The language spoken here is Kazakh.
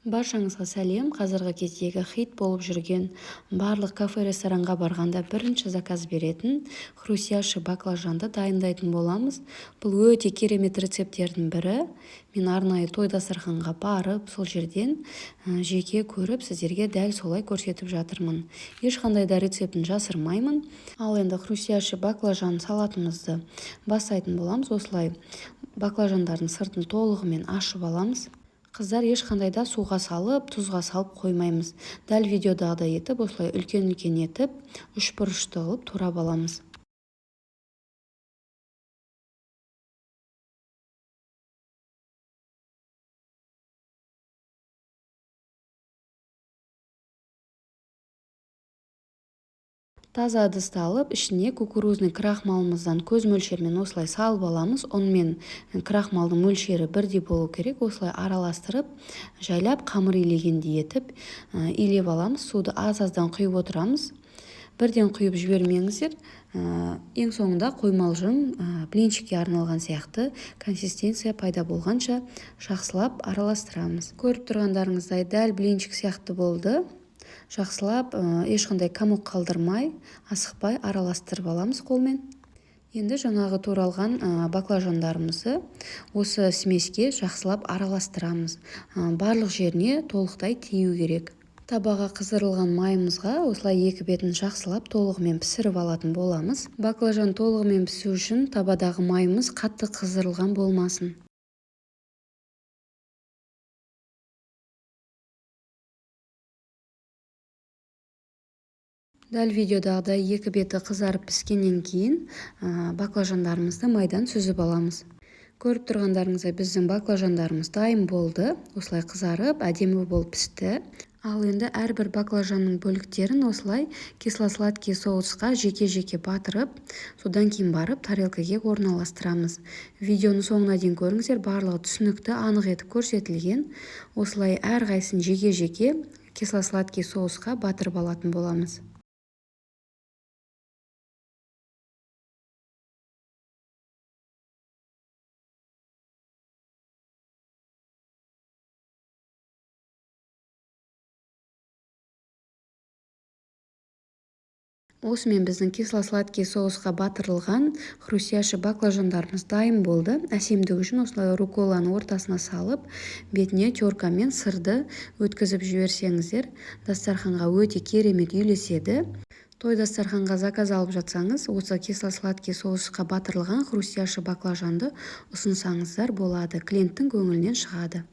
Баршаңызға сәлем! Қазіргі кездегі хит болып жүрген, барлық кафе, ресторанға барғанда бірінші заказ беретін хрустящий баклажанды дайындайтын боламыз. Бұл өте керемет рецепттердің бірі. Мен арнайы той дастарханға барып, сол жерден жеке көріп, сіздерге дәл солай көрсетіп жатырмын. Ешқандай да рецептін жасырмаймын. Ал енді хрустящий баклажан салатымызды бастайтын боламыз. Осылай баклажандардың сыртын толығымен ашып аламыз. Қыздар, ешқандай да суға салып, тұзға салып қоймаймыз. Дәл видеодағыдай етіп, осылай үлкен-үлкен етіп, үшбұрышты қылып турап аламыз. Таза ыдысты алып, ішіне кукурузный крахмалымыздан көз мөлшерімен осылай салып аламыз. Ұн мен крахмалдың мөлшері бірдей болу керек. Осылай араластырып, жайлап қамыр илегендей етіп, илеп аламыз. Суды аз-аздан құйып отырамыз. Бірден құйып жібермеңіздер. Ең соңында қоймалжың, блинчикке арналған сияқты консистенция пайда болғанша жақсылап араластырамыз. Көріп тұрғандарыңыздай, дәл блинчик сияқты болды. Жақсылап, ешқандай комок қалдырмай, асықпай араластырып аламыз қолмен. Енді жаңағы туралған баклажандарымызды осы смеске жақсылап араластырамыз. Барлық жеріне толықтай тию керек. Табаға қыздырылған майымызға осылай екі бетін жақсылап толығымен пісіріп алатын боламыз. Баклажан толығымен пісу үшін табадағы майымыз қатты қыздырылған болмасын. Дәл видеодағыдай екі беті қызарып піскеннен кейін, баклажандарымызды майдан сүзіп аламыз. Көріп тұрғандарыңыздай, біздің баклажандарымыз дайын болды. Осылай қызарып, әдемі болып пісті. Ал енді әрбір баклажанның бөліктерін осылай кисло-сладкий соусқа жеке-жеке батырып, содан кейін барып тарелкаге орналастырамыз. Видеоның соңына дейін көріңіздер, барлығы түсінікті, анық етіп көрсетілген. Осылай әрқайсысын жеке-жеке кисло-сладкий соусқа батырып алатын боламыз. Осымен біздің кисло-сладкий соусқа батырылған хрустящий баклажандарымыз дайын болды. Әсемдік үшін осылай рукколаны ортасына салып, бетіне теркамен сырды өткізіп жіберсеңіздер, дастарханға өте керемет үйлеседі. Той дастарханға заказ алып жатсаңыз, осы кисло-сладкий соусқа батырылған хрустящий баклажанды ұсынсаңыздар болады. Клиенттің көңілінен шығады.